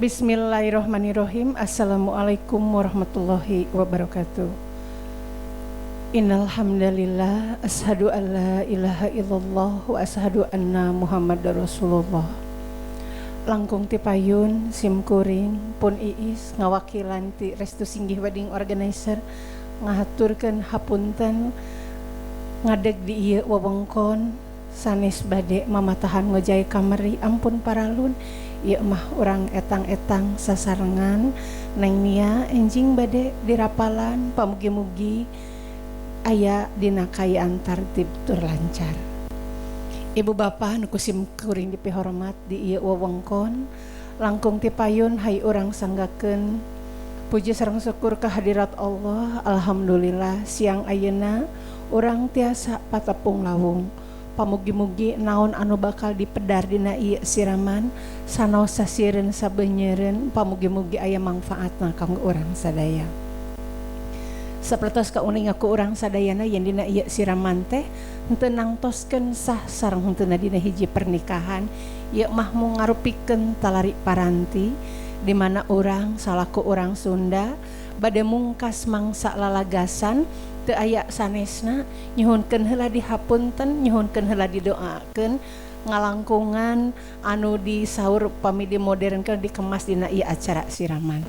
Bismillahirrahmanirrahim. Assalamualaikum warahmatullahi wabarakatuh. Innalhamdalillah, ashadu an la ilaha illallah wa ashadu anna Muhammadar Rasulullah. Langkung ti payun sim kuring pun Iis ngawakilan ti Restu Singgih Wedding Organizer ngahaturkeun hapunten ngadeg di ieu wewengkon sanes bade mamatahan ngojay kamari, ampun paralun. Ieu mah urang etang-etang sasarengan Neng Nia enjing bade dirapalan, pamugi-mugi aya dina kaayaan tartib tur lancar. Ibu bapa nu ku sim kuring dipihormat di ieu wewengkon, langkung ti payun hay urang sanggakeun puji sareng syukur kehadirat Allah. Alhamdulillah, siang ayeuna urang tiasa patepung lawung. Pamugi-mugi naon anu bakal dipedar dina ieu siraman sanaos sasireun sabenyeureun, pamugi-mugi aya mangfaatna kanggo urang sadaya. Sapertos kauninga ku urang sadayana yen dina ieu siraman teh henteu nangtoskeun sah sareng henteu dina hiji pernikahan, ieu mah mung ngarupikeun talari paranti di mana urang salaku urang Sunda bade mungkas mangsa lalagasan teu aya sanesna. Nyuhunkeun heula dihapunten, nyuhunkeun heula didoakeun, ngalangkungan anu disaur pami dimodernkeun dikemas dina ieu acara siraman.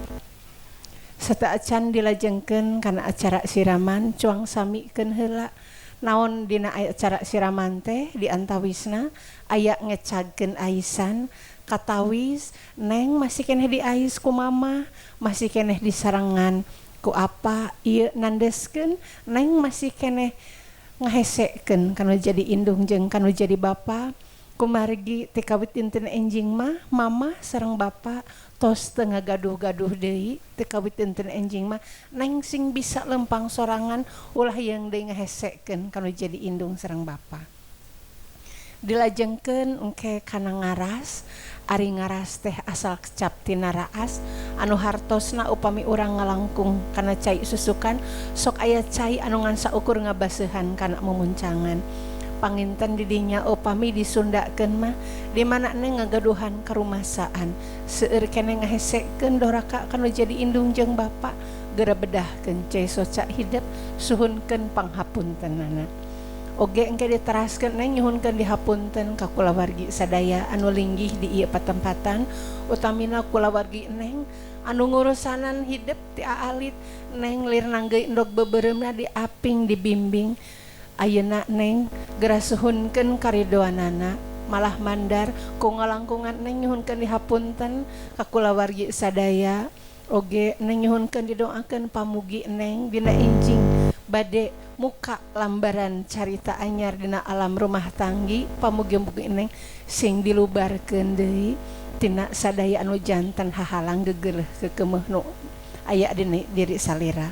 Sateuacan dilajengkeun kana acara siraman, cuang samikeun heula naon dina acara siraman teh. Di antawisna aya ngecagkeun aisan, katawis Neng masih keneh diais ku mama, masih keneh disarengan ku apa. Ieu nandeskeun Neng masih keneh ngahesekeun kanu jadi indung jeung kanu jadi bapa, kumargi ti kawit dinten enjing mah mama sareng bapa tos teu ngagaduh-gaduh deui. Ti kawit dinten enjing mah Neng sing bisa lempang sorangan, ulah yang deui ngahesekeun kanu jadi indung sareng bapa. Dilajengkeun engke kana ngaras. Ari ngaras teh asal kecap tina raas, anu hartosna upami urang ngalangkung kana cai susukan, sok aya cai anu ngan saukur ngabaseuhan kana mumuncangan. Panginten didinya upami disundakeun mah di mana Neng ngagaduhan karumasaan, seueur keneh ngahesekeun doraka kanu jadi indung jeung bapa. Geura bedahkeun cai soca hidep, suhunkeun panghapuntenana. Oge engke diteraskeun, Neng nyuhunkeun dihapunten ka kulawargi sadaya anu linggih di ieu patempatan, utamina kulawargi Neng anu ngurusanan hidep ti aalit. Neng lir nanggeuy endog beubeuremna, diaping dibimbing. Ayeuna Neng geura suhunkeun karidoanana, malah mandar ku ngalangkungan. Neng nyuhunkeun dihapunten ka kulawargi sadaya. Oge Neng nyuhunkeun didoakeun, pamugi Neng dina enjing bade muka lambaran carita anyar dina alam rumah tanggi, pamugi-mugi Neng sing dilubarkeun deui tina sadaya anu janten hahalang gegeleuh keukeumeun nu aya dina diri salira.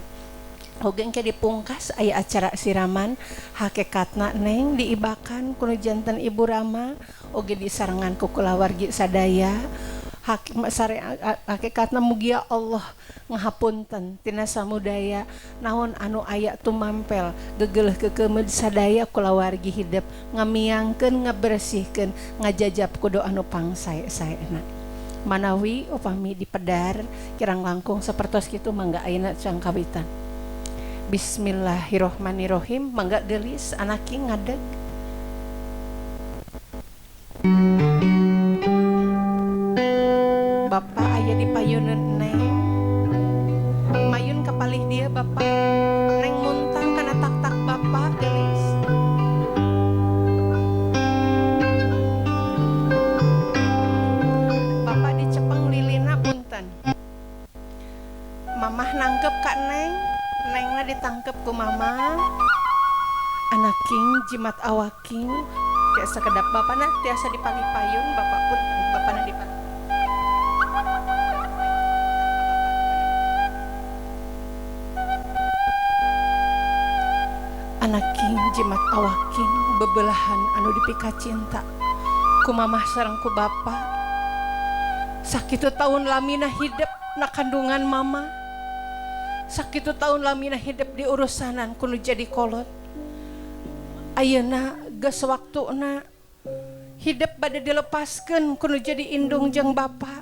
Oge engke dipungkas aya acara siraman, hakikatna Neng diibakan ku nu janten ibu rama, oge disarengan ku kulawargi sadaya. Sare hakikatna mugia Allah ngahapunten tina samudaya naon anu aya tumampel gegeleuh keukeumeun sadaya kulawargi hidep, ngamiangkeun, ngabersihkeun, ngajajab ku doa anu pangsae-saena. Manawi upami dipedar kirang langkung sapertos kitu, mangga ayeuna cang kawitan. Bismillahirrahmanirrahim. Mangga geulis anaki ngadeg. Bapak aya di payuneun Neng, mayun kapalih dia bapak. Neng muntang kana tak-tak bapak, geulis. Bapak dicepeng lilina, punten. Mamah nangkep ka Neng, Nengna ditangkep ku mama. Anaking jimat awaking kayak sekedap bapana tiasa dipalih payun bapak pun bapana dipalih. Anaking jimat awaking bebelahan anu dipika cinta ku mamah sareng ku bapa. Sakitu tahun lamina hidep na kandungan mama, sakitu tahun lamina hidep di urusanan kudu jadi kolot. Ayeuna geus waktuna hidep bade dilepaskeun kudu jadi indung jeung bapa.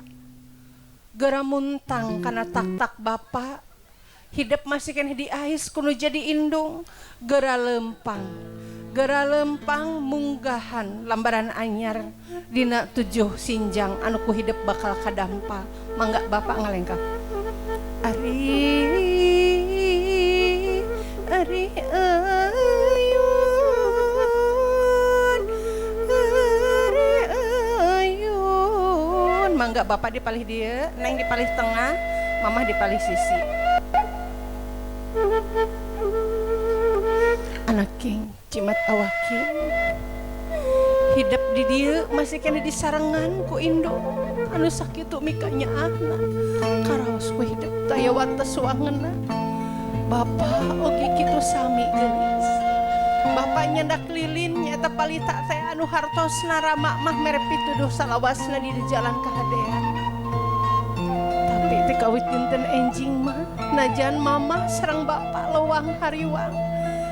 Geura muntang kana tak-tak bapa. Hidup masih keneh diais kuno jadi indung. Geura lempang. Geura lempang munggahan lambaran anyar dina 7 sinjang anu ku hidup bakal kadampa. Mangga bapak ngalengkah. Ari ari ayun, ari ayun. Mangga bapak di palih dieu, neng di palih tengah, mamah di palih sisi. Anak king cimat awaki hidup di dieu masih kena disarengan ku indung anu sakitu mikanya anak karaos ku hidup taya wates wangeuna. Bapak oge kitu sami geulis. Bapak nyandak lilin nyaeta palita teh anu hartosna rama mah mere pituduh salawasna di jalan kahadean. Tapi teh kawit dinten enjing mah najan mamah sareng bapak lewang hariwang.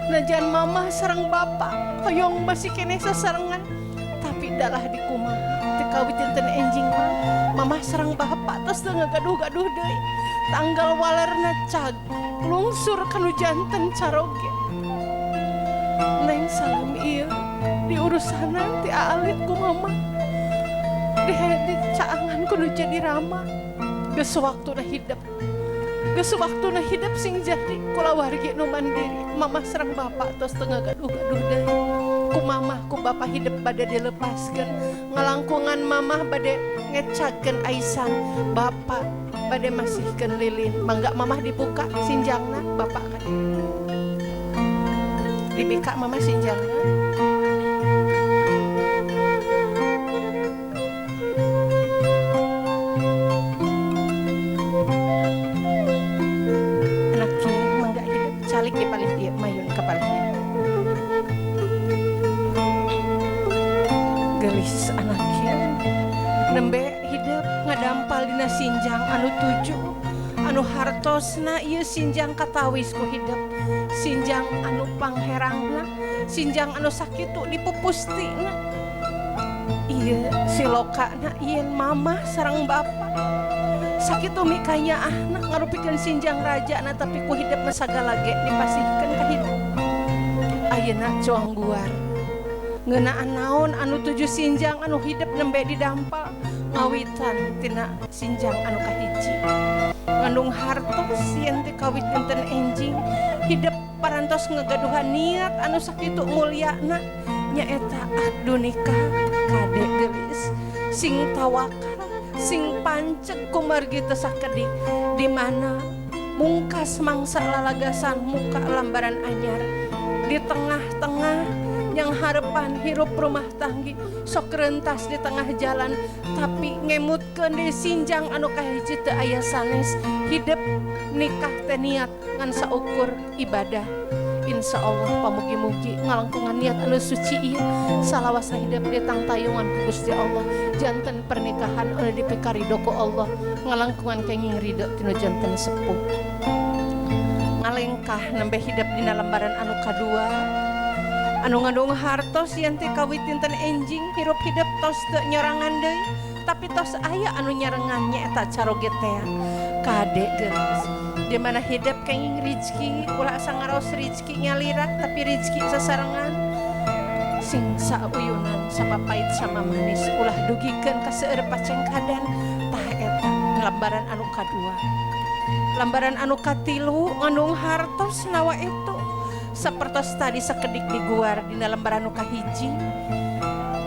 Najan mamah sareng bapak hoyong masih keneh sasarengan. Tapi dalah dikumaha teh kawit dinten enjing mah mamah sareng bapak tos teu ngagaduh-gaduh deui. Tanggal walerna cag lungsur kanu janten caroge. Neng salam ieu diurusanan ti aalit ku mama. Di caangan kudu jadi rama. Geus waktuna hidup. Geus waktuna hidup sing jadi kulawargi nu mandiri. Mama sareng bapak tos teu ngagaduh-gaduh deui. Ku mamah ku bapak hidup bade dilepaskeun. Ngalangkungan mamah bade ngecagkeun aisan. Bapak bade masihkeun lilin. Mangga mamah dibuka sinjangna bapak kan. Dibika mamah sinjangna. Anak ki mangga hidup calik di palih dieu mayun ka palih dieu. Gelis anak ki nembe hidup ngadampal dina sinjang anu 7 anu hartosna ieu sinjang katawis ku hidup. Sinjang anu pangherangna, sinjang anu sakitu dipupustina. Ieu silokana yen mamah sareng bapa. Sakitu mikanya ahna ngarupikeun sinjang rajana tapi ku hidup mah sagala ge dipasihkeun ka hidup. Ayeuna cuang guar. Ngeunaan naon anu 7 sinjang anu hidup nembe didampal ngawitan tina sinjang anu kahiji. Ngandung hartos yen teh kawit dinten enjing hidup parantos ngegaduhan niat anu sakitu mulyana nyaeta akdu nikah kade geulis sing tawakal sing panceg kumargi teu sakedik di mana mungkas mangsa lalagasan muka lambaran anyar di tengah-tengah yang harapan hirup rumah tanggi sok rentas di tengah jalan tapi ngemutkeun deui sinjang anu kahiji teu aya sanes hidup nikah teh niat ngan saukur ibadah. Insya Allah pamugi-mugi ngalangkungan niat anu suci ieu salawasna hidup di tangtayungan ku Gusti Allah janten pernikahan anu dipikarido ku Allah ngalangkungan kenging ridho tinu janten sepuh. Ngalengkah nembe hidup dina lembaran anu kadua anu ngandung hartos yen teh kawit dinten enjing hirup hidup tos teu nyorangan deui tapi tos aya anu nyarengan nyaeta caroge teh kade geus di mana hidup kenging rizki ulah asa ngaraos rizki nyalira tapi rizki sasarengan sing sauyunan sapapait sama manis ulah dugikeun ka seueur pacengkadan tah eta lambaran anu kadua. Lambaran anu katilu ngandung hartos nawa itu sapertos tadi sakedik diguar dina lembaran anu kahiji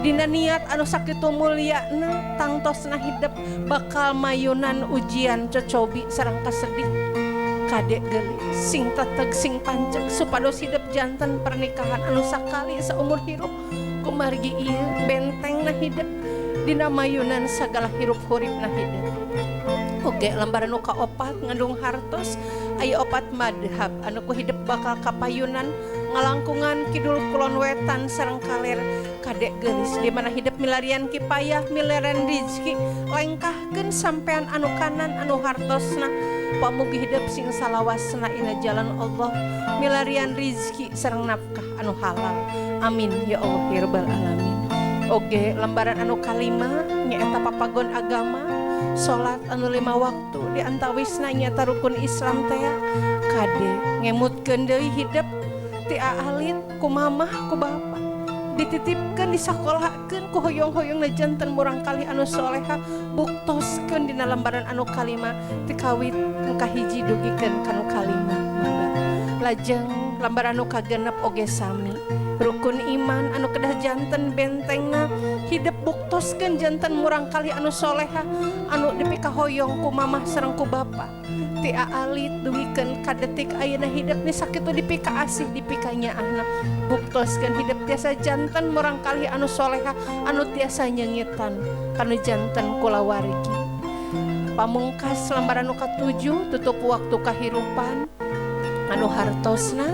dina niat anu sakitu mulyana tangtosna hidup bakal mayunan ujian cocobi sareng kasedih kade geulis sing teteg sing panceg supados hidup janten pernikahan anu sakali saumur hirup kumargi ieu bentengna hidup dina mayunan sagala hirup huripna hidup. Oge lembaran nu kaopat ngandung hartos aya 4 madhab anu ku hidup bakal kapayunan ngalangkungan kidul kulon wetan sareng kaler kadek geulis di mana hidup milarian kipayah milarian rizki lengkahkeun sampean anu kanan anu hartosna pamugi hidup sing salawasna ina jalan Allah milarian rizki sareng nafkah anu halal. Amin ya Allah ya rabbal alamin. Oge lembaran anu kalima nyaeta papagon agama Salat anu 5 waktu di antawisna nyaeta rukun Islam teh kade ngemutkeun deui hidep ti alit ku mamah ku bapa dititipkeun disakolahkeun ku hoyong-hoyongna janten murangkalih anu soleha buktoskeun dina lembaran anu kalima ti kawit nu kahiji dugikeun ka nu kalima. Lajeng lembaran anu kagenep oge sami rukun iman anu kedah janten bentengna hidep buktoskeun janten murangkalih anu soleha anu dipikahoyong ku mamah sareng ku bapa ti alit dugikeun ka detik ayeuna hidep ni sakitu dipikaasih dipikanyaahna buktoskeun hidep tiasa janten murangkalih anu soleha anu tiasa nyengitan kanu janten kulawargi. Pamungkas lembaran nu katujuh tutup waktu kahirupan anu hartosna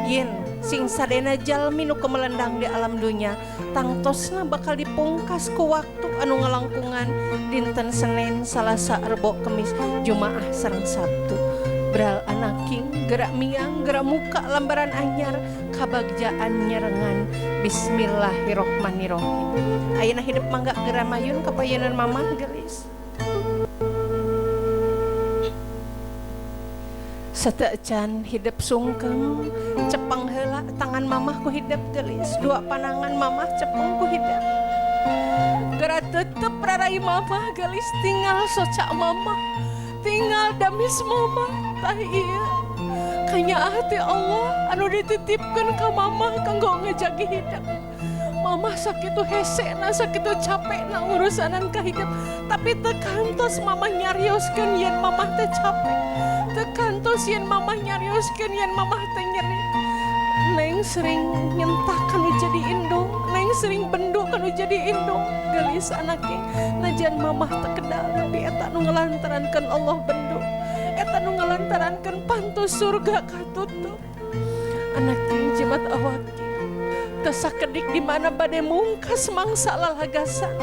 yen sing sadena jalmi nu kemelendang di alam dunya tangtosna bakal dipungkas ku waktu anu ngalangkungan dinten Senin, Salasa, Rebo, Kemis, Jumaah sareng Sabtu. Bral anaking gerak miang gerak muka lembaran anyar kabagjaan nyerengan bismillahirrohmanirrohim. Ayeuna hidup mangga geura mayun kapayunan mamah gelis. Satecan hidep sungkem cepeng heula tangan mamah ku hidep gelis dua panangan mamah cepeng ku hidep geura tetep rarai mamah gelis tinggal socak mamah tinggal damis mamah tah ieu kanyaah ti Allah anu dititipkeun ka mamah kanggo ngejagi hidep. Mamah sakitu hesena sakitu capekna urusanan ka hidep tapi teu kantos mamah nyarioskeun yen mamah teh capek. Teu kantos yen mamah nyarioskeun yen mamah teh nyeri. Neng sering nyentak kanu jadi indung, neng sering bendu kanu jadi indung. Gelis anake najan mamah teu kedal tapi eta nu ngalantarankeun Allah bendu. Eta nu ngalantarankeun pantu surga katutup. Anake jimat awak teu sakedik di mana bade mungkas mangsa lalagasan.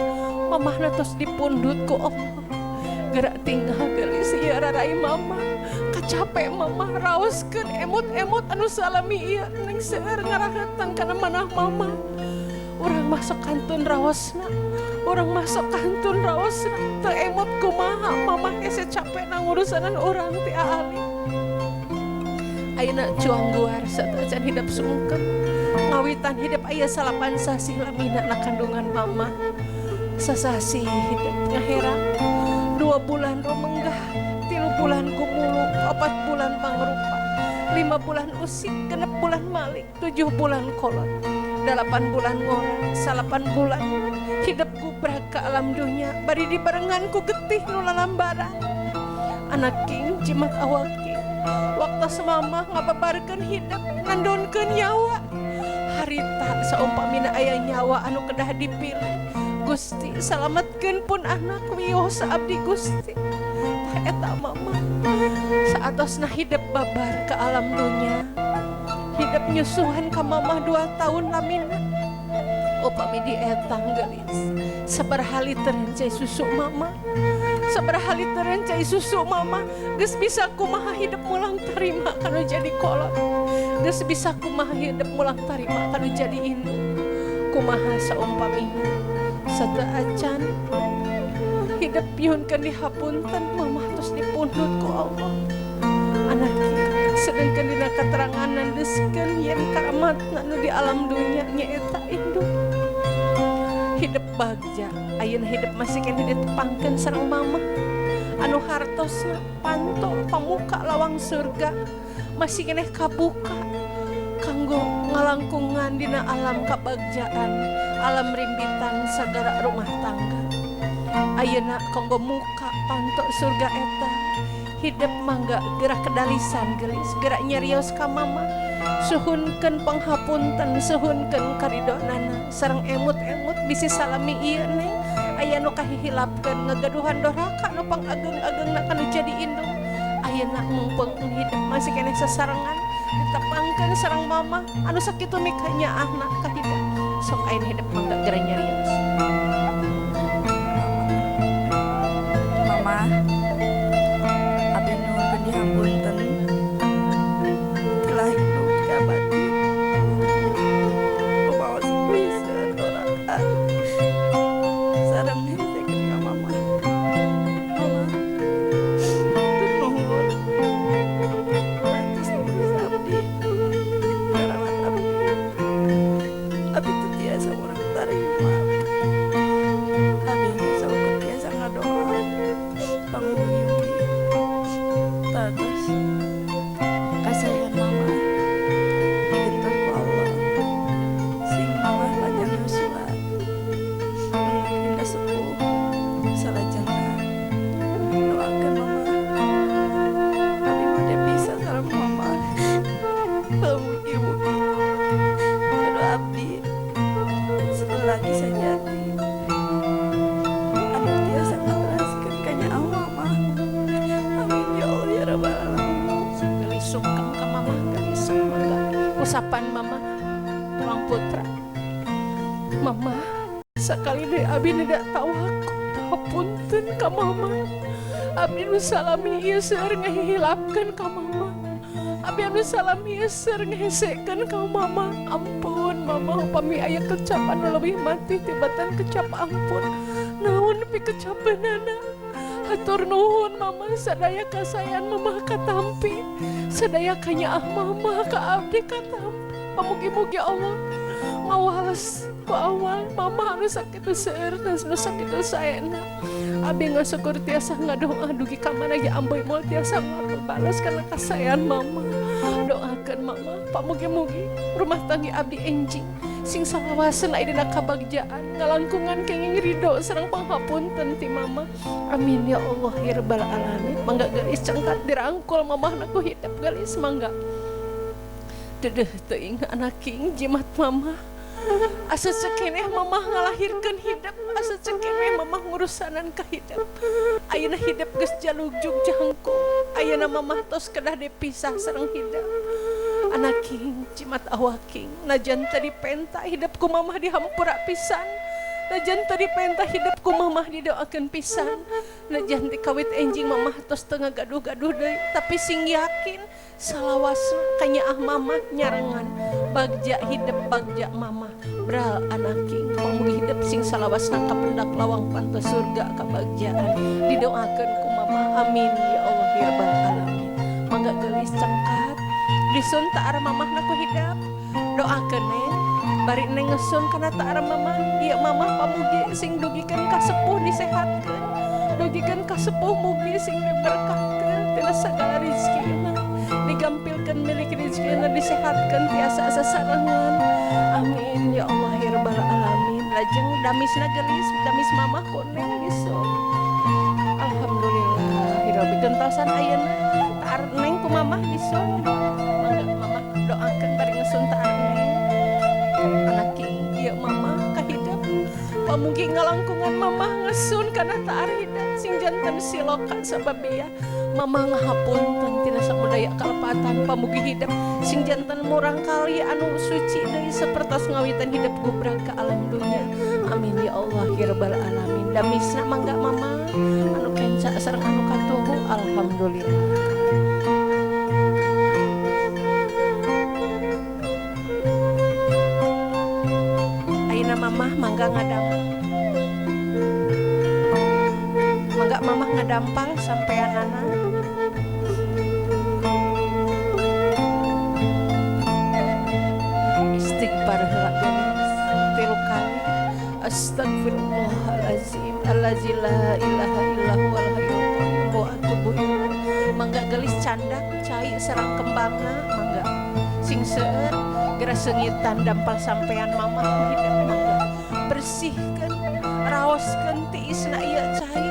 Mamahna tos dipundhut ku Allah. Gerak tinggal gelis ieu rarai mamah. Capek mamah raoskeun emut-emut anu salami ieu neng seueur ngarahetan kana manah mamah. Urang masuk kantun raosna, urang masuk kantun raosna teu emut kumaha mamah hese capek na ngurusanan urang ti aali. Ayeuna cuang guar sateuacan hidep sungkeun ngawitan hidep aya 9 sasih lamina na kandungan mamah. Sasasih hidep ngaherang 2 bulan rumenggah 3 bulan gumulung, 4 bulan mangrupa, 5 bulan usik, 6 bulan malik, 7 bulan kolot, 8 bulan ngora, 9 bulan hidup gubrak ke alam dunia, bari dibarengan ku getih nu lalambaran. Anak king jimat awak king, waktu semamah ngababarkeun hidup, ngandonkeun nyawa. Harita saumpamina aya nyawa anu kedah dipilih. Gusti salametkeun pun anak wios abdi Gusti. Eta mama saatosna hidep babar ke alam dunya hidep nyusuhan ka mamah 2 tahun lamina upami dietang gelis sabaraha liter cai susu mama sabaraha liter cai susu mama geus bisa kumaha hidep mulang tarima kanu jadi kolot geus bisa kumaha hidep mulang tarima kanu jadi indung kumaha saumpamina sateuacan hidup nyuhunkeun dihapunten mamah tos dipundhut ku Allah. Anak sedengkeun dina katerangan nandeskeun yen karamatna nu di alam dunya nyaeta indung. Hidup bagja ayeuna hidup masih keneh ditepangkeun sareng mamah anu hartosna panto pamuka lawang surga masih keneh kabuka kanggo ngalangkungan dina alam kabagjaan alam rimbitan sagara rumah tangga. Ayeuna kanggo muka panto surga eta hidup mangga gerak kedalisan gelis gerak nyarios ka mama suhunkeun panghapunten suhunkeun karidonana sareng emut-emut bisi salami ieu neng aya nu kahihilapkeun ngagaduhan doraka nu pangageung-ageungna kanu jadi indung. Ayeuna mungpeungkeun hidup masih keneh sasarengan ditepangkeun sareng mama anu sakitu mikanyaahna ka hidup sok ayeuna hidup mangga geura nyarios. Mama, abdi nyuhunkeun dihapunten telah hidup kabadi kumaos bisa doraka sareng hese ka mama. tarima. Abi geus saukur tiasa ngadoa pangmugi-mugi tatos kasaean mama digentos ku Allah. Sing mama panjang yuswa, mungkin sepuh salajengna doakeun mama. Abi mah bisa sareng mama. Mugi-mugi jodoh abdi laki sejati anu tiasa ngateraskeun ka nyaah mama. Amin ya Allah ya rabbal alamin. Geulis sungkem ka mama, geulis mangga usapan mama tuang putra. Mama sakali deui abi tidak tahu aku hapunten ka mama. Abdi nu salami ieu seueur ngahihilapkeun ka mama. Abi anu salami ieu seueur ngehesekeun ka mama. Ampun mama, upami aya kecap anu leuwih mati tibatan kecap ampun. Naon pikecapeunana? Hatur nuhun mama, sadaya kasayan mama katampi. Sadaya kanyaah mama ka abdi katampi. Pamugi-mugi Allah ngawales ku awal mama anu sakitu seueur nu sakitu saena. Abi ngasukur tiasa ngadoa dugi ka mana ge amboy moal tiasa ngabales kana kasayan mama. Doakeun mama, pamugi-mugi rumah tangga abdi enjing sing salawasen aya dina kabagjaan ngalangkungan kenging ridho sareng panghapunten ti mama. Amin ya Allah ya rabbal alamin. Mangga geulis cengkat dirangkul mamahna ku hidep geulis mangga. Dedeuh teuing anaking jimat mama. Asa cekeneh mamah ngalahirkeun hidep, asa cekeneh mamah ngurusanan ka hidep. Ayeuna hidep geus jalugjug jangkung. Ayeuna mamah tos kedah dipisah sareng hidep. Anaking jimat awaking, najan teu dipenta hidep ku mamah dihampura pisan. Najan teu dipenta hidep ku mamah didoakeun pisan. Najan ti kawit enjing mamah tos teu ngagaduh-gaduh deui, tapi sing yakin salawasna kanyaah mamah nyarengan bagja hidep bagja mamah. Bral anaking pamugi hidep sing salawasna kapendak lawang panto surga kabagjaan. Didoakeun ku mamah. Amin ya Allah ya rabbal alamin. Mangga geulis cengkat disun ta'ar mamahna ku hidep. Doakeun neng bari neng ngesun kana ta'ar mamah. Ieu mamah pamugi sing dugikeun ka sepuh disehatkeun, dugikeun ka sepuh mugi sing diberkahkeun tina sagala rezekina, digampilkeun milik rezekina, disehatkeun tiasa asa sarengan. Amin ya Allah ya rabbal alamin. Lajeng damisna geulis damis mamah ku neng disun. Alhamdulillah hirabbi gentosan ayeuna ta'ar neng ku mamah disun. Mangga mamah doakeun bari ngesun ta'ar neng. Anaking ieu mamah kahidep pamugi ngalangkungan mamah ngesun kana ta'ar hidep sing janten siloka sababia mamah ngahapunten tina samudaya kalepatan. Pamugi hidep sing janten murang kali anu suci deui sapertos ngawitan hidep gubrak ka alam dunya. Amin ya Allah ya rabbal alamin. Damisna mangga mama anu kenca sareng anu katuhu. Alhamdulillah. Ayeuna mamah mangga ngadampal, mangga mamah ngadampal sampeanana. Istighfar heula geulis 3 kali. Astagfirullahalazim allazi la ilaha illa huwal hayyul qayyum wa atubu ilaih. Mangga geulis candak cai sareng kembangna mangga sing seueur geura seungitan dampal sampean mamah ku hidep. Mangga bersihkeun raoskeun tiisna ieu cai,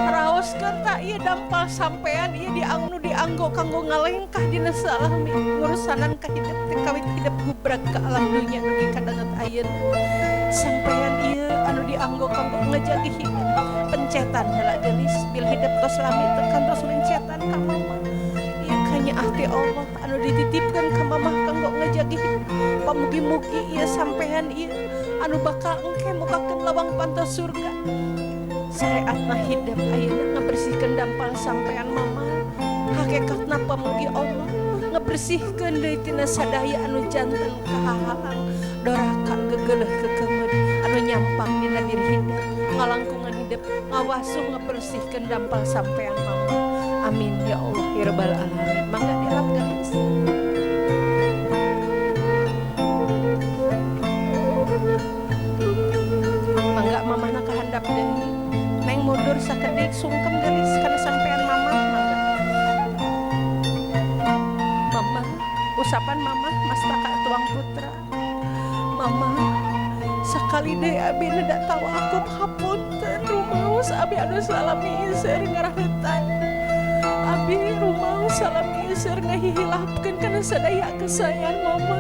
raoskeun ta ieu dampal sampean ieu diangnu dianggo kanggo ngalengkah dina salami ngurusanan ka hidep teh kawit hidep gubrak ka alam dunya dugi ka danget ayeuna. Sampean ieu anu dianggo kanggo ngajagi hidep pencetan heula geulis bil hidep tos lami teu kantos mencetan ka mamah. Ieu kanyaah ti Allah anu dititipkeun ka mamah kanggo ngajagi hidep. Pamugi-mugi ieu sampean ieu anu bakal engke mukakeun lawang panto surga. Sareatna hidep ayeuna ngabersihkeun dampal sampean mamah. Hakikatna pamugi Allah ngabersihkeun deui tina sadaya anu janten kahalang doraka gegeleuh kekemeud anu nyampang dina diri hidep ngalangkungan hidep ngawasuh ngabersihkeun dampal sampean mamah. Amin ya Allah ya rabbal alamin. Mangga dilap geulis. Sungkem gelis kana sampean mama mangga. Mama, usapan mama mastaka tuang putra. Mama, sakali deui abi neda tawakup hapunten rumaos abi anu salami seueur ngaraheutan. Abi rumaos salami seueur ngahihilapkeun kana sadaya kasayan mama.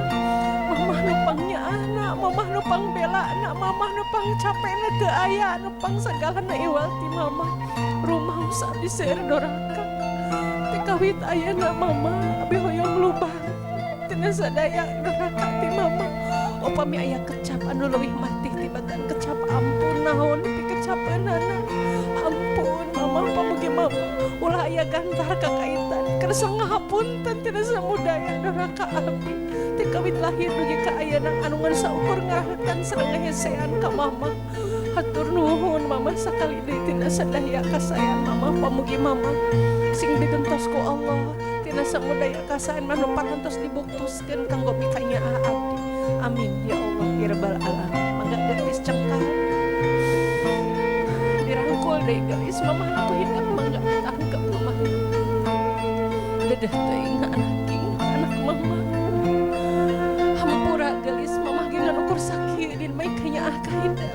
Mamah nu pangnyaahna, mamah nu pangbelana, mamah nu pangcapena teu aya, nu pangsagalana iwal ti mama. Rumaos abdi seueur doraka. Ti kawit ayeuna mama, abi hoyong lubang tina sadaya doraka ti mama. Upami aya kecap anu leuwih matih tibatan kecap ampun naon pikecapeunana. Ampun mama, pamugi mama ulah aya gantar kakaitan kersa ngahapunten tina samudaya doraka abdi. Ti kawit lahir dugi ka ayeuna anu ngan saukur ngarahetan sareng ngahesean ka mama. Hatur nuhun mama sakali deui tina sadaya kasayan mama, pamugi mama sing digentos ku Allah tina samudaya kasayan manu parantos dibuktoskeun kanggo mikanyaah abdi. Amin ya Allah ya rabbal alamin. Mangga gelis cengkah dirangkul deui gelis mamah aku hidup mangga tangkep mamah. Dedeh teuing anak king anak mama. Hampura gelis mamah ge ngan ukur sakieu din mai kanyaah ka hidup.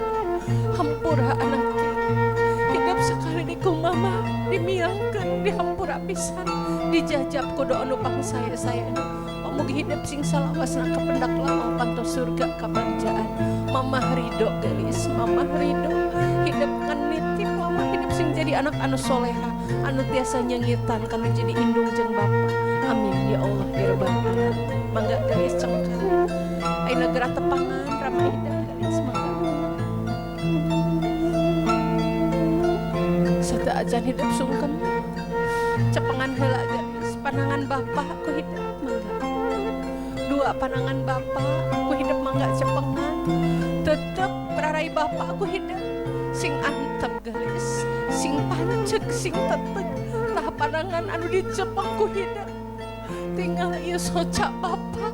Hampura anak king hidup sekali di ku mama dimiangkeun dihampura pisan dijajab ku doa nu pangsaya-sayana. Mugi hidup sing salawasna kapendak lawang pantos surga kabagjaan. Mamah ridho gelis, mamah ridho. Hidup kan nitip mamah hidup sing jadi anak anu soleha, anu tiasa nyengitan kanu jadi indung jeung bapa. Amin ya Allah ya rabbal alamin. Mangga gelis cengkah. Ayeuna geura tepangan ramah hidup gelis mangga. Sateu acan hidup sungkem. Cepengan heula gelis, panangan bapa ku hidup mangga. Dua panangan bapak, aku hidup mangga cepengan. Tetep rarai bapak aku hidup. Sing antep gelis, sing panceg, sing teteg. Tah panangan anu dicepeng ku hidup. Tinggal ieu soca bapak,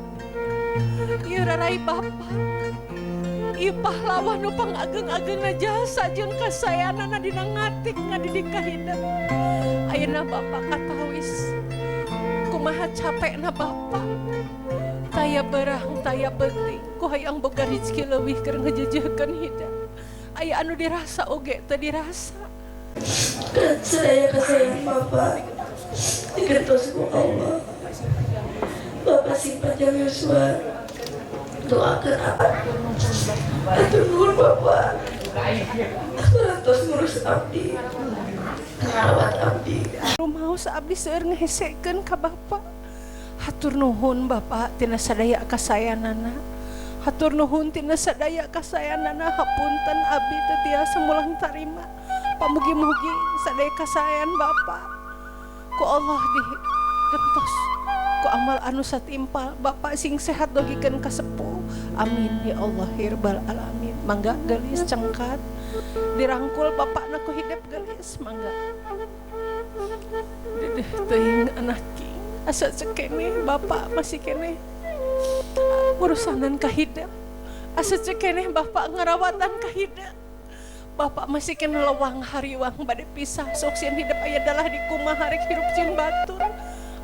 ieu rarai bapak, ieu pahlawan nu pangageng-agengna jasa jeung kasayanana dina ngatik ngadidik ka hidup. Ayeuna bapak katawis kumaha capekna bapak. Taya berang, taya penting, ku hayang boga rezeki leuwih keur ngejejehkeun hidup. Aya anu dirasa oge teu dirasa. Sadaya kasayan Bapak digentos ku Allah. Bapak sing panjang yuswa, doakeun abdi. Hatur nuhun Bapak. Aku rantos ngurus abdi, ngarawat abdi. Rumaos abdi seueur ngehesekeun ka Bapak. Hatur nuhun Bapak tina sadaya kasayanana. Hatur nuhun tina sadaya kasayanana. Hapunten abdi teu tiasa mulang tarima. Pamugi-mugi sadaya kasayan Bapak ku Allah digentos ku amal anu satimpal. Bapak sing sehat dogikeun ka sepuh. Amin ya Allah ya rabbal alamin. Mangga gelis cengkat dirangkul bapakna ku hidup gelis mangga. Dedeh teuing anak king asa cekene bapak masih kene urusanan ka hidup. Asa cekene bapak ngarawatan ka hidup. Bapak masih kene lewang hariwang bade pisah sok sieun hidup aya dalah di kumaha rek hirup jeung batur.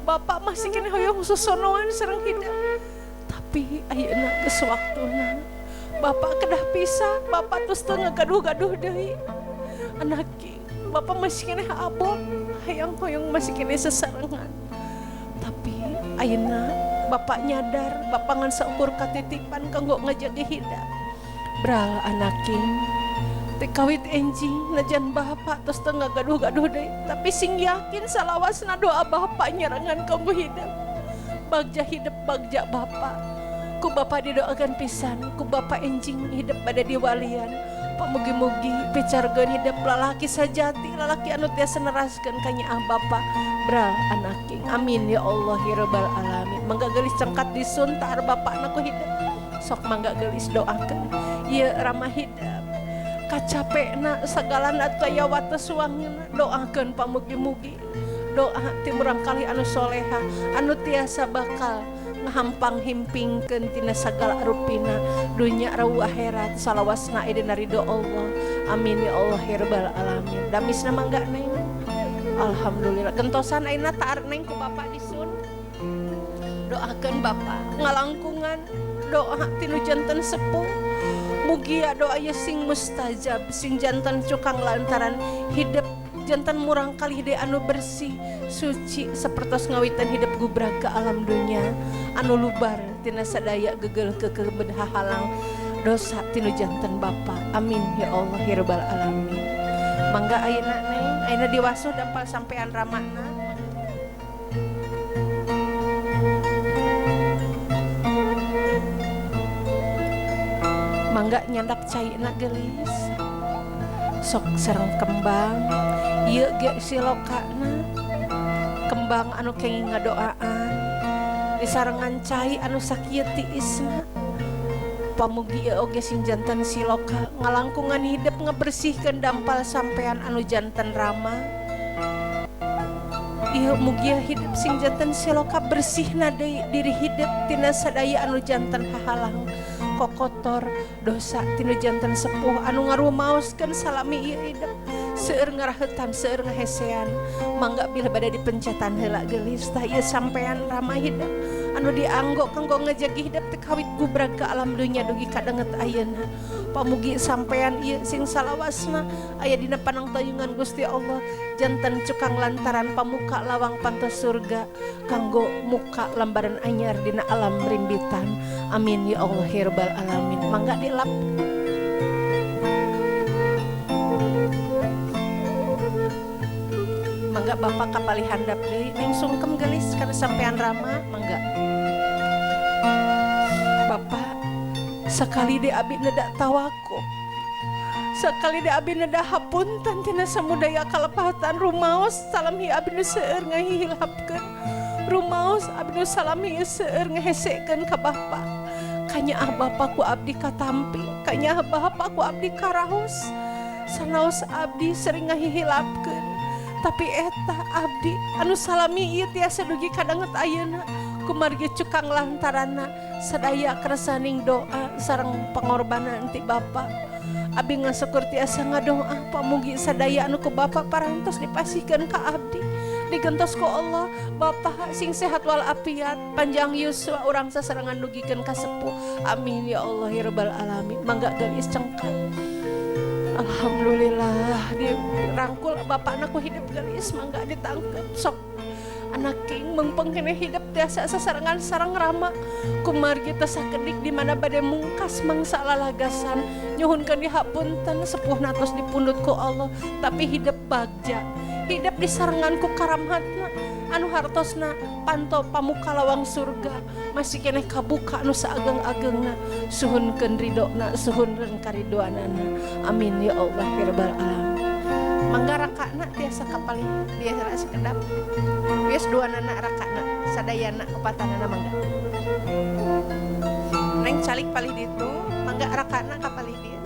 Bapak masih kene hoyong sosonoan sareng hidup. Tapi ayeuna geus waktuna bapak kedah pisah, bapak tos teu ngagaduh-gaduh deui. Anak king, bapak masih kene abot, hayang hoyong masih kene sesarengan. Tapi ayeuna bapak nyadar bapak ngan saukur katitipan kanggo ngajaga hidup. Bral anaking teh kawit enjing najan bapak tos teu ngagaduh-gaduh deui, tapi sing yakin salawasna doa bapak nyarengan kanggo hidup. Bagja hidup bagja bapak. Ku bapak didoakan pisan, ku bapak enjing hidup pada diwalian. Pamugi-mugi picargeun hidup lalaki sajati, lalaki anu tiasa neraskeun ka nyaah bapak. Bral anaking. Amin ya Allah ya rabbal alamin. Mangga gelis cengkat disuntar bapakna ku hidup. Sok mangga gelis doakeun. Ieu ramah hidup. Kacapekna sagalana taya wates wangina doakeun pamugi-mugi. Doa ti murangkalih anu soleha, anu tiasa bakal ngahampang himpingkeun tina sagala rupina dunya rau akhirat salawasna aya dina ridho Allah. Amin ya Allah ya rabbal alamin. Damisna mangga neng. Alhamdulillah. Gentosan ayeuna taar neng ku bapak disun. Doakeun bapak ngalangkungan doa tinu janten sepuh. Mugia doa ieu sing mustajab, sing janten cukang lantaran hidup janten murang kali hide anu bersih suci sapertos ngawitan hidup gubrag ke alam dunya anu lubar tina sadaya gegel kekebed hahalang dosa tinu janten bapa. Amin ya Allah ya rabbal alamin. Mangga ayeuna neng ayeuna diwasuh dampal sampean ramana. Mangga nyandak caina geulis sok sareng kembang ieu ge silokana kembang anu kenging ngadoaan disarengan cai anu sakieu tiisna. Pamugi ieu oge sing janten siloka ngalangkungan hidup ngebersihkeun dampal sampean anu janten rama. Ieu mugia hidup sing janten siloka bersihna deui diri hidup tina sadaya anu janten hahalang kokotor dosa tinu janten sepuh anu ngarumaoskeun salami ieu hidup seueur ngarahetan seueur ngahesean. Mangga bilih bade dipencetan heula geulis tah ieu sampean rama hidup anu dianggo kanggo ngajagi hidup teu kawit gubrag ka alam dunya dugi ka danget ayeuna. Pamugi sampean ieu sing salawasna aya dina panangtayungan Gusti Allah janten cukang lantaran pamuka lawang panto surga kanggo muka lambaran anyar dina alam rimbitan. Amin ya Allah ya rabbal alamin. Mangga dilap. Mangga bapak kapalih handap deui ning sungkem geulis kana sampean rama. Mangga bapak sakali de abi nedak tawakup, sakali de abi nedak hapunten tina samudaya kalepatan rumaos salami abi nu seueur ngahihilapkeun rumaos abi nu salami seueur ngahesekeun ka bapa. Kanyaah bapa ku abdi katampi, kanyaah bapa ku abdi karaos, sanaos abdi sering ngahihilapkeun tapi eta abdi anu salami ieu tiasa dugi kadanget ayeuna kumargi cukang lantaranna sadaya kersaning doa sareng pengorbanan ti bapa. Abi ngasukur tiasa ngadoa pamugi sadaya anu ku bapa parantos dipasihkeun ka abdi digentos ku Allah. Bapa sing sehat wal afiat panjang yuswa urang sasarengan dugikeun ka sepuh. Amin ya Allah ya rabbal alamin. Mangga geulis cengkat. Alhamdulillah dirangkul bapakna ku hidup geulis mangga ditangkep sok anak king mengpeng kene hidup tiasa sasarengan sareng rama kumargi teu sakedik di mana bade mungkas mangsa lalagasan nyuhunkeun dihapunten sepuhna tos dipundhut ku Allah tapi hidup bagja hidup disarengan ku karamhatna anu hartosna panto pamuka lawang surga masih keneh kabuka anu saageng-agengna suhunkeun ridona suhunkeun karidoanana. Amin ya Allah ya rabbal alamin. Mangga rakana tiasa kapalih biasa sekedap wios dua nana rakana sadayana opatanana mangga neng calik palih ditu mangga rakana kapalih dieu.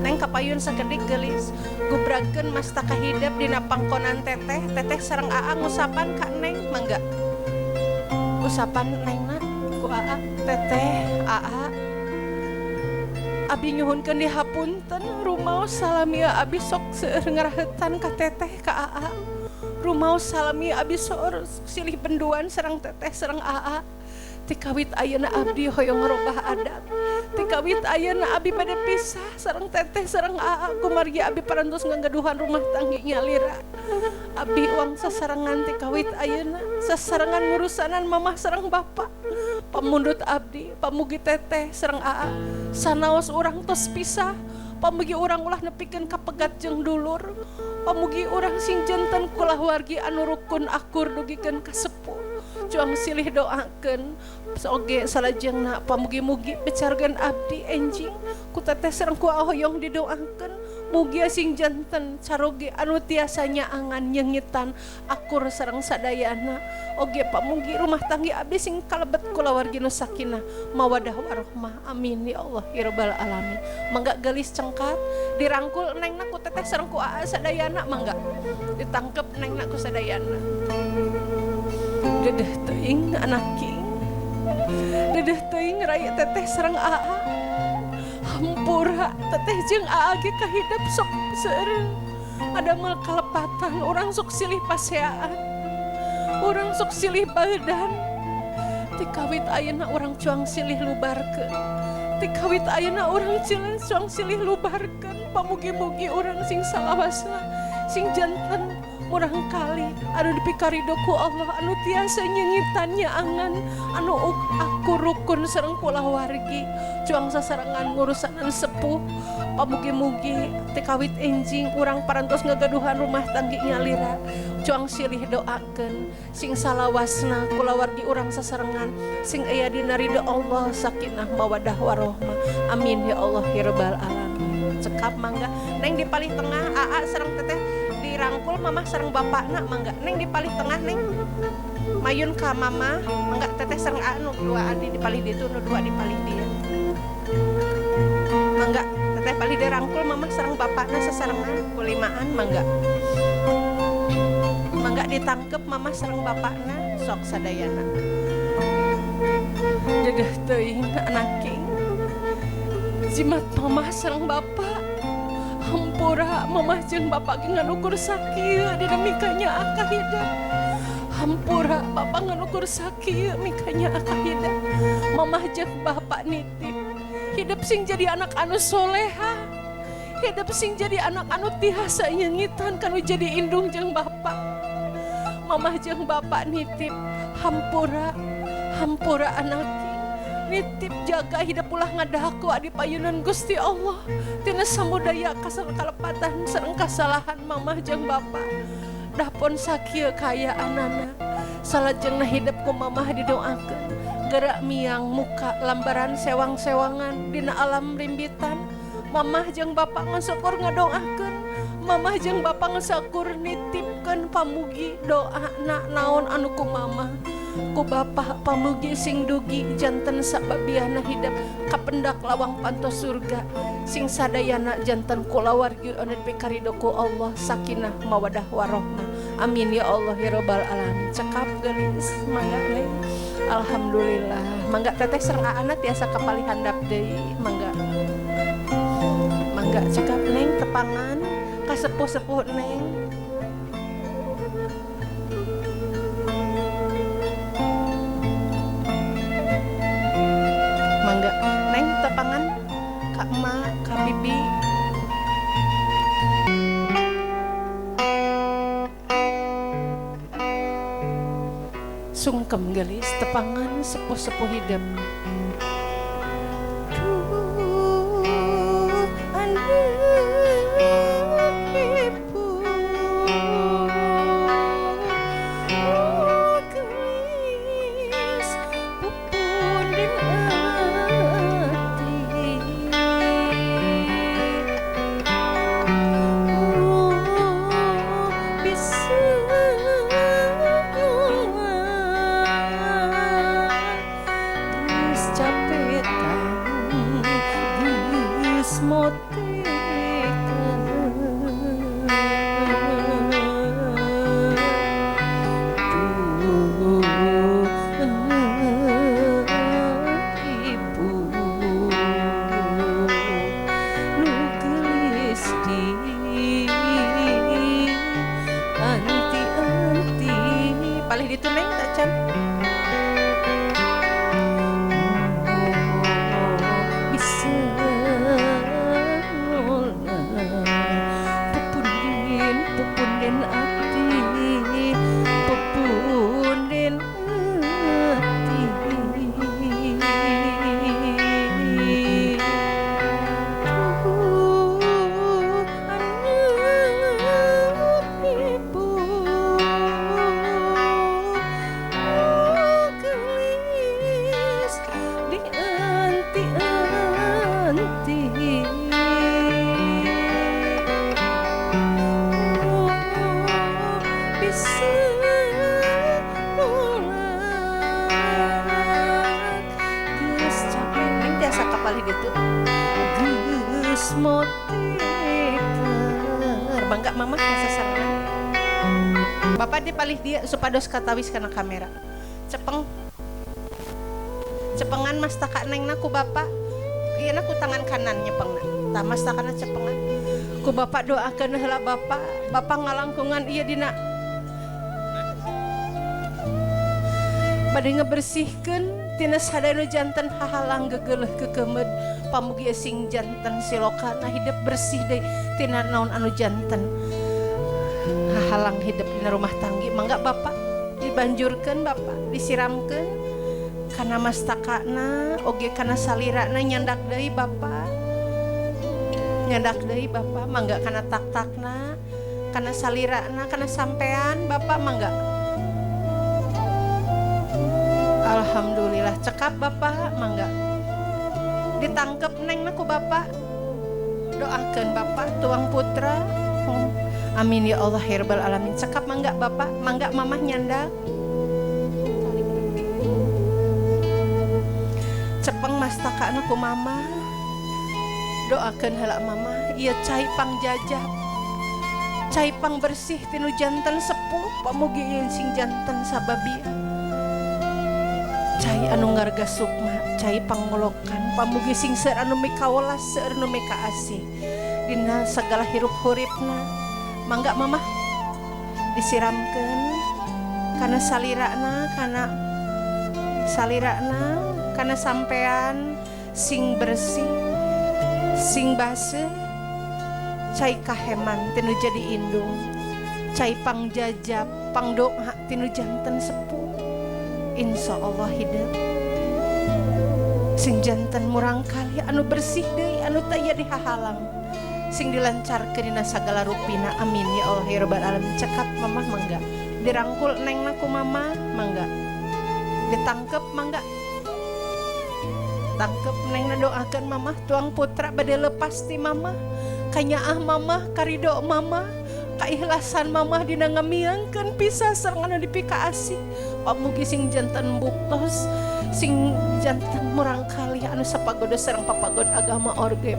Neng kapayun sakedik geulis gubragkeun mastaka hidep dina pangkonan teteh teteh sareng aa ngusapan ka neng mangga usapan nengna ku aa teteh aa abi nyuhunkeun dihapunten rumaos salami abi sok seueur ngarahetan ka teteh ka aa rumaos salami abi sok silih benduan sareng teteh sareng aa tikawit ayeuna abdi hoyong ngarobah adat tikawit ayeuna abi bade pisah sareng teteh sareng aa kumargi abi parantos ngagaduhan rumah tangga nyalira abi uang sasarengan tikawit ayeuna sasarengan ngurusanan mamah sareng bapak pamundut abdi pamugi teteh sareng aa sanaos urang tos pisah Pamugi urang ulah nepikeun kapegat jeung dulur. Pamugi urang sing janten kulawargi anu rukun akur dugikeun ka sepuh. Cuang silih doakeun oge salajengna pamugi-mugi becarkeun abdi enjing ku teteh sareng ku ahoyong didoakeun mugi sing janten caroge anu tiasa nyaangan nyengitan akur sareng sadayana oge pamugi rumah tanggi abdi sing kalebet kulawargi nu sakinah mawadah warohmah amin ya Allah ya rabbal alamin. Mangga gelis cengkat dirangkul nengna ku teteh sareng ku aa sadayana mangga ditangkep nengna ku sadayana. Dedeh teuing anaking, dedeh teuing rai teteh sareng aa, hampura teteh jeung aa ge kahidep sok seureun, adamel kalepatan urang sok silih paseaan, urang sok silih baeudan, ti kawit ayeuna urang cuang silih lubarkeun, ti kawit ayeuna urang cuang silih lubarkeun, pamugi-mugi urang sing salawasna, sing janten murang kali anu dipikarido ku Allah anu tiasa nyengitan nyaangan anu aku rukun sareng kulawargi cuang sasarengan ngurusanan sepuh pamugi-mugi ti kawit enjing urang parantos ngagaduhan rumah tanggi nyalira cuang silih doakeun sing salawasna kulawargi urang sasarengan sing aya dina ridho Allah sakinah mawadah warohmah amin ya Allah ya rabbal alamin. Cekap mangga neng di palih tengah aa sareng teteh dirangkul mamah sareng bapakna mangga neng di palih tengah neng mayun ka mama mangga teteh sareng aa nu dua adi di palih ditu nu dua di palih dieu mangga teteh palih dirangkul mamah sareng bapakna sasarengan kulimaan mangga mangga ditangkep mamah sareng bapakna sok sadayana. Dedeh teuing anaking jimat mamah sareng bapak hampura mamah jeung bapak ge ngan ukur sakieu dina mikanya akahida. Hampura bapak ngan ukur sakieu mikanya akahida. Mamah jeung bapak nitip hidup sing jadi anak anu soleha, hidup sing jadi anak anu tiasa nyengitan kanu jadi indung jeung bapak. Mamah jeung bapak nitip hampura, hampura anak nitip jaga hidup ulah ngadaku adi payunan Gusti Allah tina samudaya kasal kalepatan sareng kasalahan mamah jeung bapak dapon sakieu kaayaanana salajengna hidup ku mamah didoakeun gerak miang muka lambaran sewang-sewangan dina alam rimbitan mamah jeung bapak ngasukur ngadoakeun mamah jeung bapak ngasukur nitipkeun pamugi doana naon anu ku mamah ku bapak pamugi sing dugi janten sababiana hidup kapendak lawang pantos surga sing sadayana janten kulawargi anu dipikarido ku Allah sakinah mawadah warohmah amin ya Allah ya rabbal alamin. Cekap geulis mangga neng alhamdulillah mangga teteh sareng aana tiasa kapalih handap deui mangga mangga cekap neng tepangan ka sepuh-sepuh neng. Mangga neng tepangan ka emak ka bibi. Sungkem gelis tepangan sepuh-sepuh hidup. Duh anak ibu gelis pupundin ati bisa palih ditu neng tacan. Bisa pupunden pupunden ati pupunden ati mama sasarengan. Bapak di palih dia supados katawis kana kamera. Cepeng. Cepengan mastaka nengna ku bapak. Ieu na ku tangan kanan nyepengna. Tah mastakana cepengan. Ku bapak doakeun heula bapak. Bapak ngalangkungan ieu dina bade ngebersihkeun tina sadaya nu janten hahalang gegeleuh kekemed pamugi sing janten silokana hidup bersih deui tina naon anu janten hahalang hidup dina rumah tanggi. Mangga bapak dibanjurkeun, bapak disiramkeun kana mastakana oge kana salirana, nyandak deui bapak, nyandak deui bapak, mangga kana tak-takna, kana salirana, kana sampean bapak, mangga. Alhamdulillah cekap bapak, mangga ditangkep nengna ku bapak, doakeun bapak tuang putra. Amin ya Allah ya rabbal alamin. Cekap mangga bapak, mangga mamah nyandak. Cepeng mastakana ku mama, doakeun heula mama, ieu cai pangjajab, cai pangbersih tinu janten sepuh, pamugi ieu sing janten sababia. Cai anu ngarga sukma, cai pangolokan, pamugi sing seueur anu mikawelas, seueur nu mikaasih dina sagala hirup huripna. Mangga mamah disiramkeun kana salirana, kana salirana, kana sampean sing bersih, sing baseuh, cai kaheman tinu jadi indung, cai pangjajab, pangdoa tinu janten sepuh. Insya Allah hidup sing janten murangkali anu bersih deui anu taya dihahalang, sing dilancarkeun dina sagala rupina. Amin ya Allah ya rabbal alamin. Cekap mamah mangga dirangkul nengna ku mama, mangga ditangkep, mangga tangkep nengna, doakeun mamah tuang putra bade lepas ti mamah, kanyaah mamah, karido mamah, kaikhlasan mamah dina ngamiangkeun pisah sareng anu dipikaasih. Pamugi sing janten buktos, sing janten murangkalih anu sapagoda sareng papagod agama orgem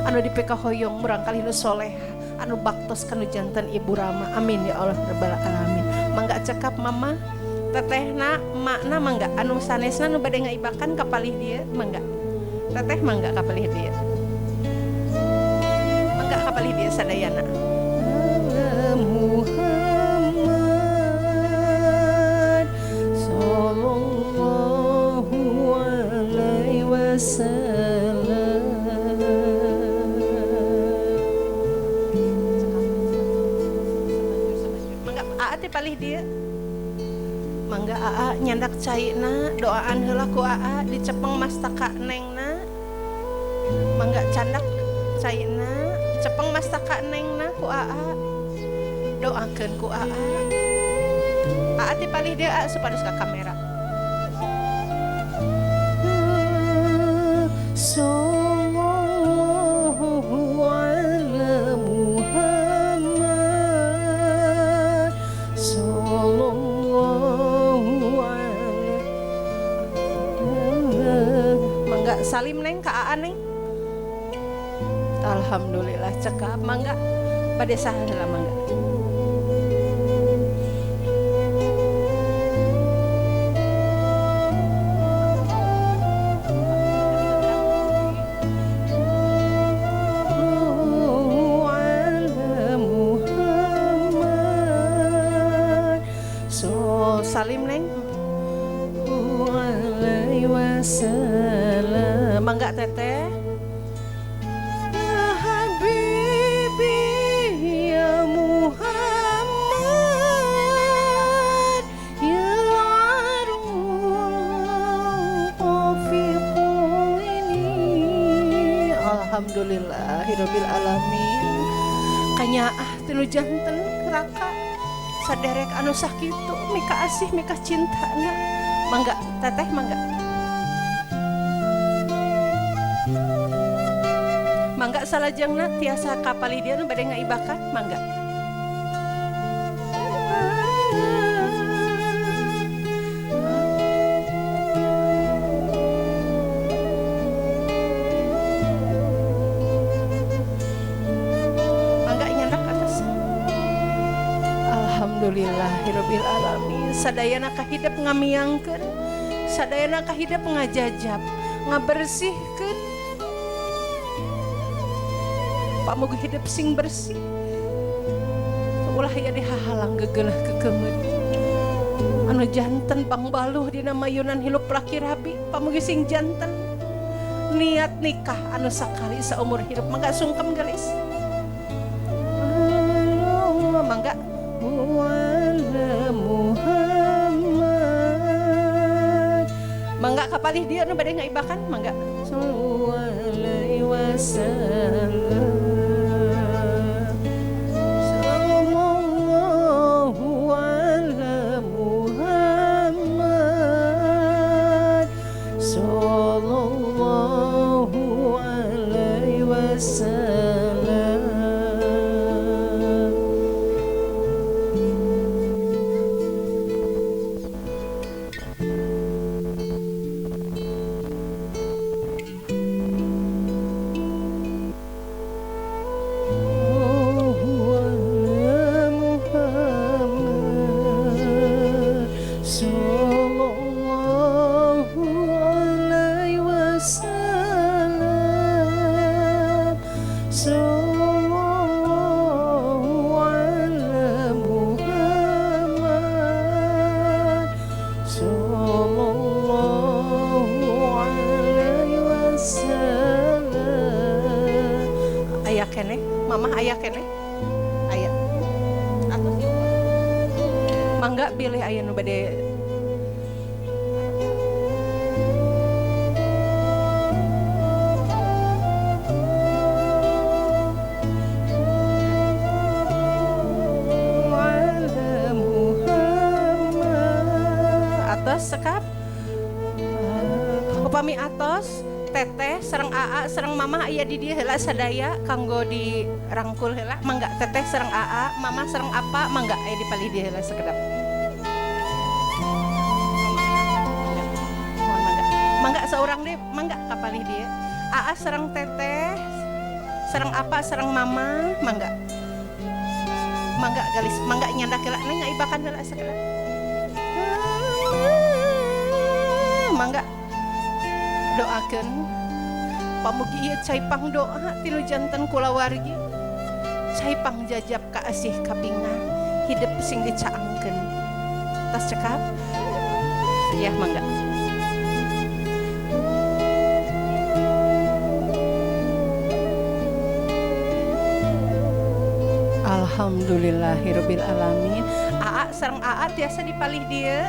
anu dipikahoyong murangkalih nu soleh anu baktos kanu janten ibu rama. Amin ya Allah rabbal alamin. Mangga cekap mama, tetehna, makna mangga anu sanesna nu bade ngaibakan ka palih dieu, mangga teteh, mangga ka palih dieu, mangga ka palih dieu sadayana. Muhammad sallallahu alaihi wasallam. Mangga aa teh palih dieu, mangga aa nyandak caina, doaan heula ku aa dicepeng mastaka nengna, mangga candak caina, cepeng mastaka nengna ku aa, doakeun ku aa. Aa ti palih dieu aa supados ka kamera. Sallallahu ala Muhammad sallallahu alaihi. Mangga salim neng ka aa neng. Alhamdulillah cekap, mangga bade saha heula mangga. Salim neng. Alaihi wasallam. Mangga teteh. Ya habibi ya Muhammad ya ini. Alhamdulillahirabbil alamin. Kanyaah tinu janten raka saderek anu sakitu mika asih mika cintana. Mangga teteh, mangga, mangga salajengna tiasa kapali dia nu bade ngaibakan, mangga. Mangga nyandak atas. Alhamdulillahirabbil alamin. Sadayana kahidep ngamiangkeun, sadayana kahidep ngajajab, ngabersihkeun. Pamugi hidep sing bersih. Ulah aya dihahalang gegelah kekemeut. Anu janten pangbaluh dina mayunan hilup laki rabi, pamugi sing janten niat nikah anu sakali saumur hirup. Mangga sungkem gelis. Mangga Muhammad. Mangga kapalih dia nu bade ngaibakan mangga. Sallallahu alaihi wasallam. Sallallahu ala Muhammad. Sallallahu alaihi wasallam. Mamah ayah kene aya atos mangga bilih aya nu bade atos sekap upami atos teteh sareng aa sareng mamah aya di dieu heula sadaya kanggo dirangkul heula mangga teteh sareng aa mamah sareng apa mangga aya di palih dieu heula sekedap. Mohon mangga mangga saurang deui mangga ka palih dieu aa sareng teteh sareng apa sareng mama mangga mangga galis mangga nyandak heula neng ngaibakan heula sekedap mangga doakeun pamugi ieu cai pangdoa tinu janten kulawargi cai pangjajab ka asih kabinga hidep sing dicaangkeun tas cekap ya mangga. Alhamdulillahirabbil alamin. Aa sareng aa tiasa dipalih dieu.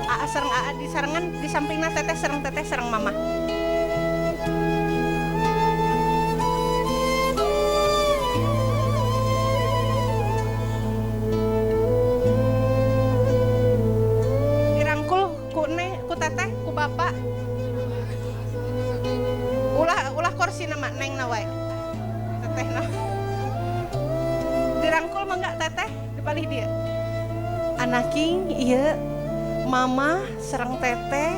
Aa sareng aa di sarengan di sampingna teteh sareng mamah. Dirangkul ku ne, ku teteh, ku bapak. Ulah ulah kursi nama neng na wae. Teteh na. Dirangkul mangga teteh dipalih dieu. Anaking ieu mama sareng teteh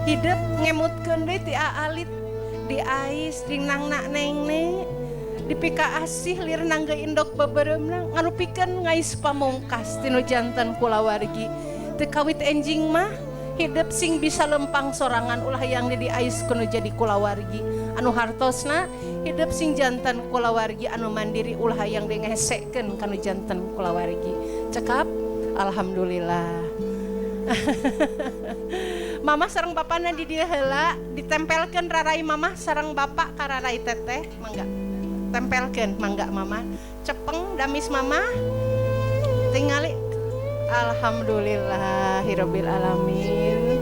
hidup ngemutkeun deui ti aalit diais dinangna neng-neng dipika asih lir nangge indok bebereumna ngarupikeun ngais pamungkas tinu janten kulawargi teu kawit enjing mah hidup sing bisa lempang sorangan ulah yang diais kuno jadi kulawargi anu hartosna hidup sing janten kulawargi anu mandiri ulah yang ngehesekeun kanu janten kulawargi cekap. Alhamdulillah. Mama sareng bapana di dieu heula ditempelkeun rarai mama sareng bapak ka rarai teteh mangga tempelkeun mangga mama cepeng damis mama tingali. Alhamdulillahirabbil alamin.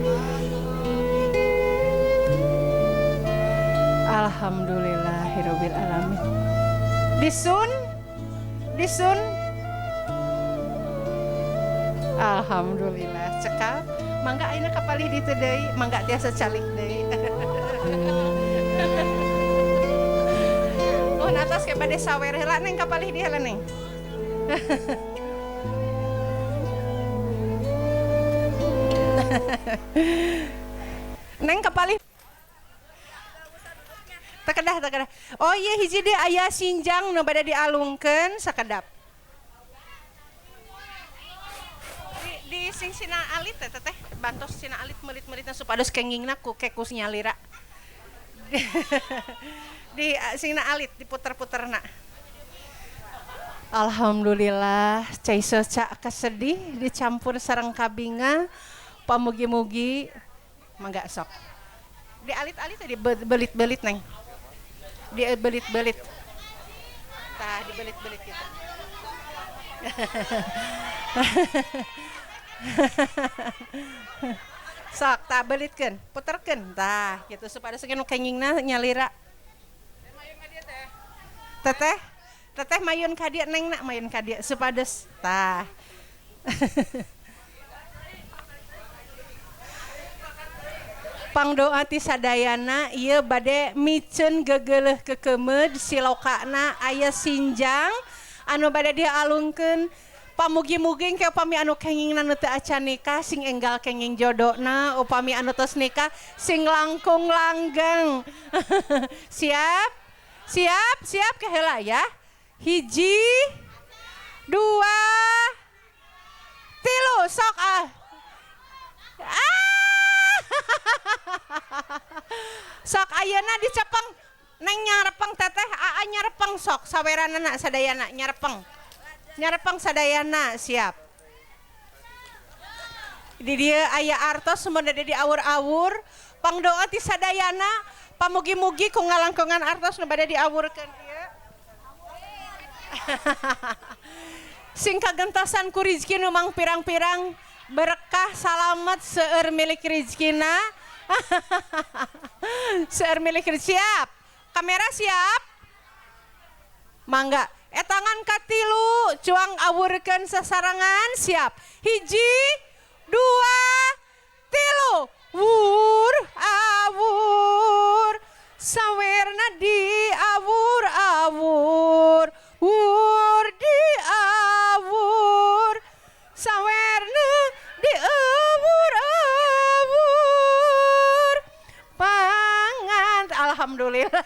Alhamdulillahirabbil alamin. Disun disun. Alhamdulillah cekap mangga ayeuna kapalih ditu deui mangga tiasa calik deui. Oh atas ke bade sawer heula neng kapalih dieu heula neng. Neng kapalih tekedah tekedah. Oh iya hiji deui aya sinjang nu bade dialungkeun sakedap. Di sing sina alit teh, teteh bantos sina alit melit-melitna supados kengingna ku kekus nyalira. Di singna alit diputer-puterna. Alhamdulillah cai soca kasedih dicampur sareng kabinga, pamugi-mugi mangga sok. Di alit-alit teh dibelit-belit, Neng. Dibelit-belit. Tah, dibelit-belit gitu. Sok tah, belitkeun, puterkeun tah gitu supaya nu kengingna nyalira. Teteh, teteh mayun ka dieu, Neng, nak mayun ka dieu supados tah. Pangdoa ti sadayana ieu bade miceun gegeleuh kekemeud silokana aya sinjang anu bade dialungkeun. Pamugi-mugi ke upami anu kengingna nu teu acan nikah sing enggal kenging jodona, upami anu tos nikah sing langkung langgeng. Siap? Siap? Siap ke heula ya. 1, 2, 3, sok ah. Ah! Sok ayeuna dicepeng, Neng nyarepeng, teteh aa nyarepeng, sok saweranana sadayana nyarepeng. Nyarepeng sadayana, siap. Di dieu aya artos mun di awur-awur, pangdoa ti sadayana, pamugi-mugi ku ngalangkungan artos nu bade diawurkeun ieu. Sing kagentosan ku rizki nu mang pirang-pirang, berkah salamet seueur milik rizkina. Seueur milik rizki, siap. Kamera siap. Mangga. Etangan katilu cuang awurkeun sasarangan, siap. 1, 2, 3. Wur awur sawerna di awur awur, wur di awur sawerna di awur awur pangan. Alhamdulillah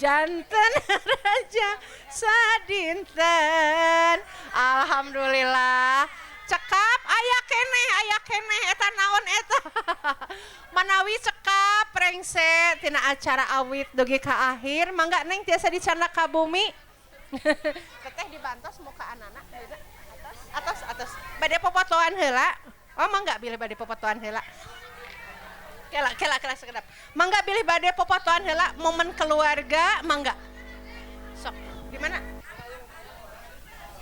janten raja sadinten. Alhamdulillah cekap aya keneh, aya keneh eta naon eta. Manawi cekap rengse tina acara awit dugi ka akhir, mangga Neng tiasa dicandak ka bumi. Teteh dibantos muka anak-anak atos atos bade popotoan heula. Oh mangga bilih bade popotoan heula. Kela kela kela sekedap. Mangga bilih bade popotoan heula momen keluarga, mangga. Sok di mana?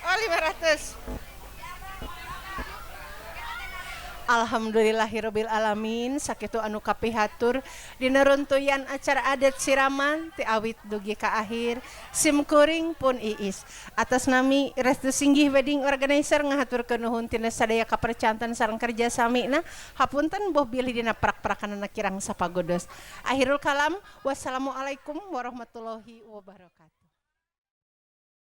Oh 500. Alhamdulillahirabbil alamin, sakitu anu kapihatur dina runtuyan acara adat siraman ti awit dugi ka akhir, sim kuring pun Iis atas nami Restu Singgih Wedding Organizer ngahaturkeun nuhun tina sadaya kapercanten sareng kerja samina, hapunten boh bilih dina prak-prakanana kirang sapagodos. Akhirul kalam, wassalamualaikum warahmatullahi wabarakatuh.